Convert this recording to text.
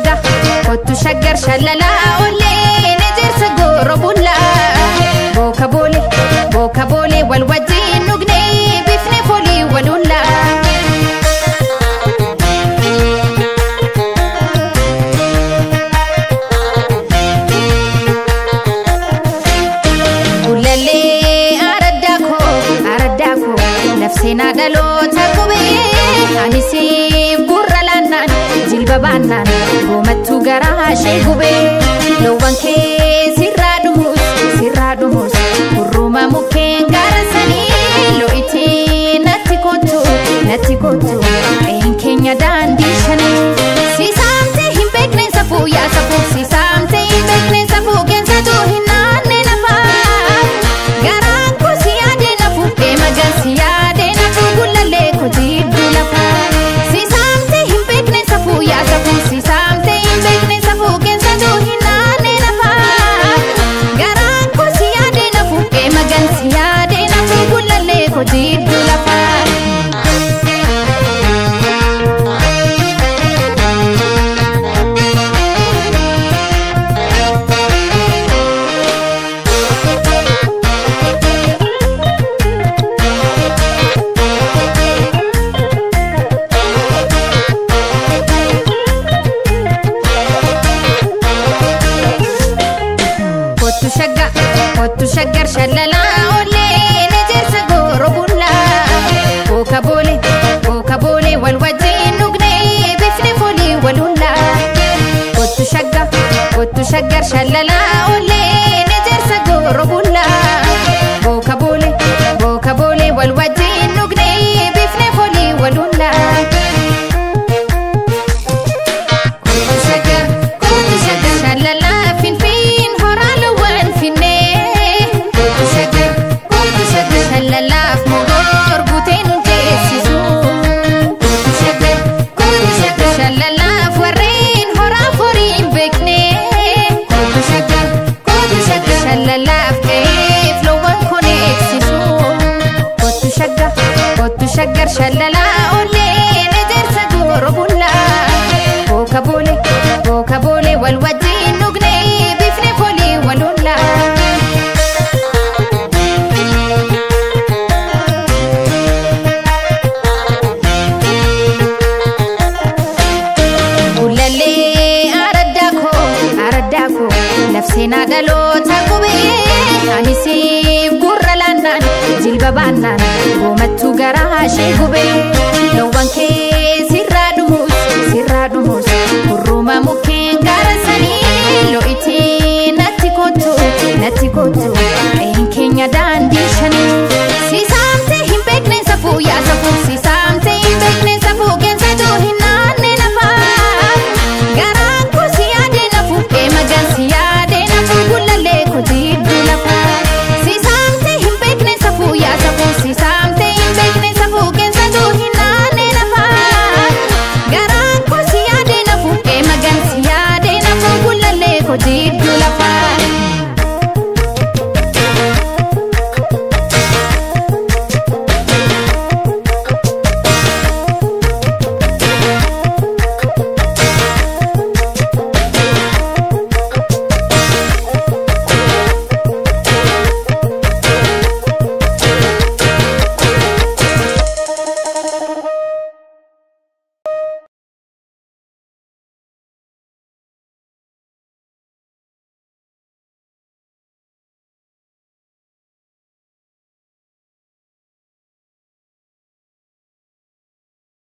shagga kottu shaggar shalalaa olleen ejersa gooro bullaa booka boole booka boole wal wajjiin dhugnee bifne foolii walullaa. Gullallee araddaa koo araddaa koo nafseenaa dhaloota qubee anisiif gurra laannaan jilba baannaan goomattuu garaa ishee gubee loowwan kee sirraa dhumus sirraa dhumus gurruma mukkeen gaara sanii lo'itii natti kottu natti kottu qe'een keenya daandii shanii sisaamtee hin beekne safuu yaa safuu sisaamtee hin beekne safuu keensatu hin naanne lafaa garaan koo si yaadee nafu deema si yaadee nafu gullallee koo jidduu lafaa sisaamtee hin beekne safuu yaa safuu sisaamtee hin beekne safuu keensatu hin naanne lafaa garaan koo si yaadee nafu deema si yaadee nafu gullallee koo jidduu lafaa. Kottu shagga kottu shaggar shalalaa olleen ejersa gooro bullaa booka boole booka boole wal wajjiin dhugnee bifne foolii walullaa kottu shagga kottu shaggar shalalaa olleen ejersa gooro bullaa booka boole booka boole wal wajjiin dhugnee bifne foolii walullaa. Kottu shaggar kottu shaggar shalalaa finfiin horaa loowwan finnee kottu shaggar kottu shaggar shalalaaf mogoor guutee nu geessisu kottu shaggar kottu shaggar shalalaaf warreen horaa forii hin beekne kottu shaggar kottu shaggar shalalaaf qe'eef loowwan kun eegsisu kottu shaggar kottu shaggar shalalaa olleen ejersa gooro bullaa booka boole booka boole wal wajjiin dhugnee bifne foolii walullaa. Gullallee araddaa koo araddaa koo lafseenaa dhaloota qubee anisiif gurra laannaan jilba baannaan goomattuu garaa ishee gubee loowwan kee sirraa dhumus sirraa dhumus gurruma mukkeen.